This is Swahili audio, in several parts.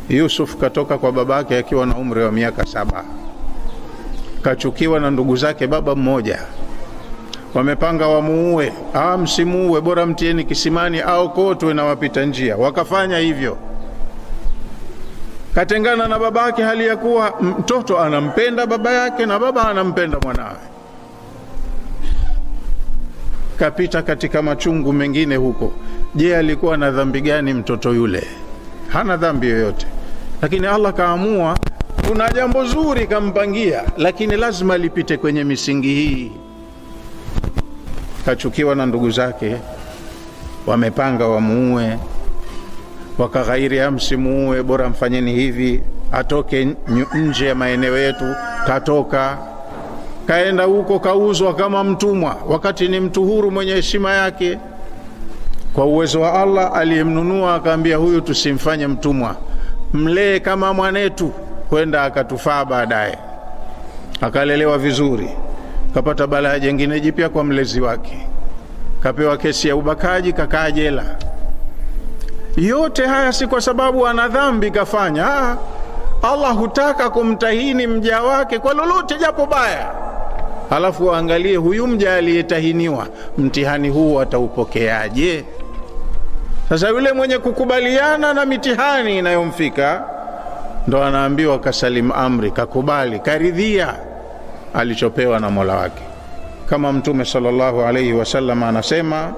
Yusuf katoka kwa babake akiwa na umri wa miaka 7. Kachukiwa na ndugu zake baba mmoja. Wamepanga wamuue. Msimuue, bora mtieni kisimani au kotwe na wapita njia. Wakafanya hivyo. Katengana na babake hali ya kuwa mtoto anampenda baba yake na baba anampenda mwanawe. Kapita katika machungu mengine huko. Je, alikuwa na dhambi gani mtoto yule? Hana dhambi yoyote. Lakini Allah kaamua kuna jambo zuri kampangia, lakini lazima lipite kwenye misingi hii. Kachukiwa na ndugu zake, wamepanga wamuue, wakaghairi, msimuue, bora mfanyeni hivi, atoke nje ya maeneo yetu. Katoka, kaenda huko, kauzwa kama mtumwa, wakati ni mtu huru mwenye heshima yake. Kwa uwezo wa Allah aliyemnunua akaambia, huyu tusimfanye mtumwa, mlee kama mwanetu, kwenda akatufaa baadaye. Akalelewa vizuri, kapata balaa jingine jipya kwa mlezi wake, kapewa kesi ya ubakaji, kakaa jela. Yote haya si kwa sababu ana dhambi kafanya. Allah hutaka kumtahini mja wake kwa lolote japo baya, alafu angalie huyu mja aliyetahiniwa mtihani huu ataupokeaje. Sasa yule mwenye kukubaliana na mitihani inayomfika ndo anaambiwa kasalim amri, kakubali, karidhia alichopewa na Mola wake. Kama Mtume sallallahu alayhi wasallam anasema,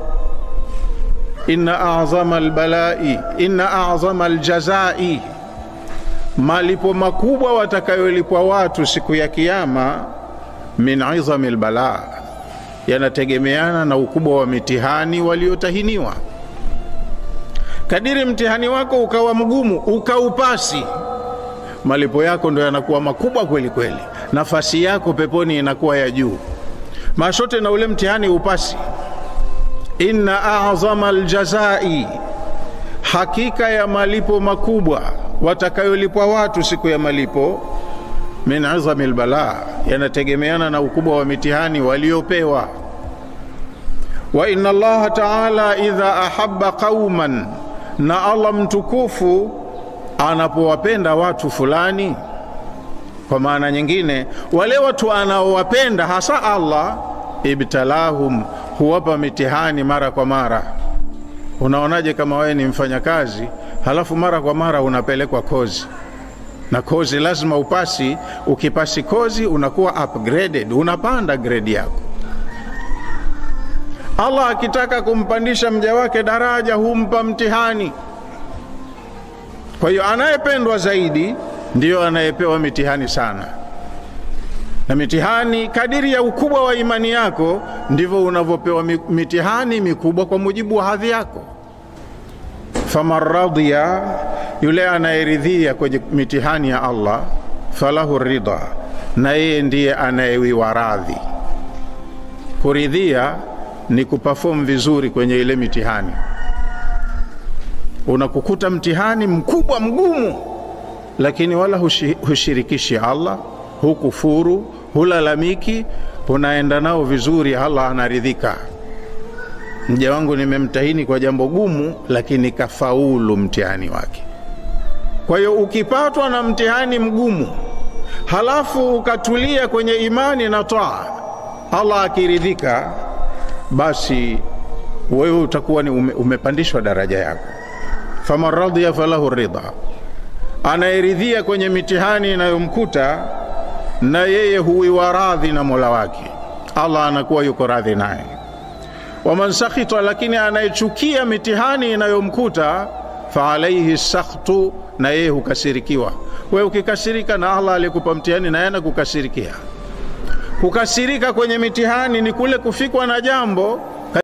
inna a'zama albalai, inna a'zama aljazai, malipo makubwa watakayolipwa watu siku ya kiyama, min 'izami albala, yanategemeana na ukubwa wa mitihani waliotahiniwa. Kadiri mtihani wako ukawa mgumu, ukaupasi, malipo yako ndo yanakuwa makubwa kweli kweli, nafasi yako peponi inakuwa ya juu. Mashote na ule mtihani upasi. Inna a'zama aljazai, hakika ya malipo makubwa watakayolipwa watu siku ya malipo, min 'izami albala, yanategemeana na ukubwa wa mitihani waliopewa. Wa inna Allah ta'ala idha ahabba qauman, na Allah mtukufu anapowapenda watu fulani, kwa maana nyingine wale watu anaowapenda hasa Allah, ibtalahum, huwapa mitihani mara kwa mara. Unaonaje kama wewe ni mfanyakazi halafu mara kwa mara unapelekwa kozi, na kozi lazima upasi? Ukipasi kozi unakuwa upgraded, unapanda grade yako. Allah akitaka kumpandisha mja wake daraja humpa mtihani. Kwa hiyo anayependwa zaidi ndiyo anayepewa mitihani sana. Na mitihani kadiri ya ukubwa wa imani yako ndivyo unavyopewa mitihani mikubwa kwa mujibu wa hadhi yako. Faman radiya, yule anayeridhia kwenye mitihani ya Allah, falahu ridha, na yeye ndiye anayewiwa radhi. Kuridhia ni kuperform vizuri kwenye ile mitihani. Unakukuta mtihani mkubwa mgumu, lakini wala hushirikishi Allah, hukufuru, hulalamiki, unaenda nao vizuri, Allah anaridhika. Mja wangu nimemtahini kwa jambo gumu, lakini kafaulu mtihani wake. Kwa hiyo ukipatwa na mtihani mgumu halafu ukatulia kwenye imani na taa, Allah akiridhika, basi wewe utakuwa ni umepandishwa daraja yako. Faman radiya falahu ridha, anayeridhia kwenye mitihani inayomkuta na yeye huiwa radhi na Mola wake, Allah anakuwa yuko radhi naye. Waman sakhita, lakini anayechukia mitihani inayomkuta, fa alayhi sakhtu, na yeye hukasirikiwa. Wewe ukikasirika na Allah alikupa mtihani na yeye anakukasirikia. Kukasirika kwenye mitihani ni kule kufikwa na jambo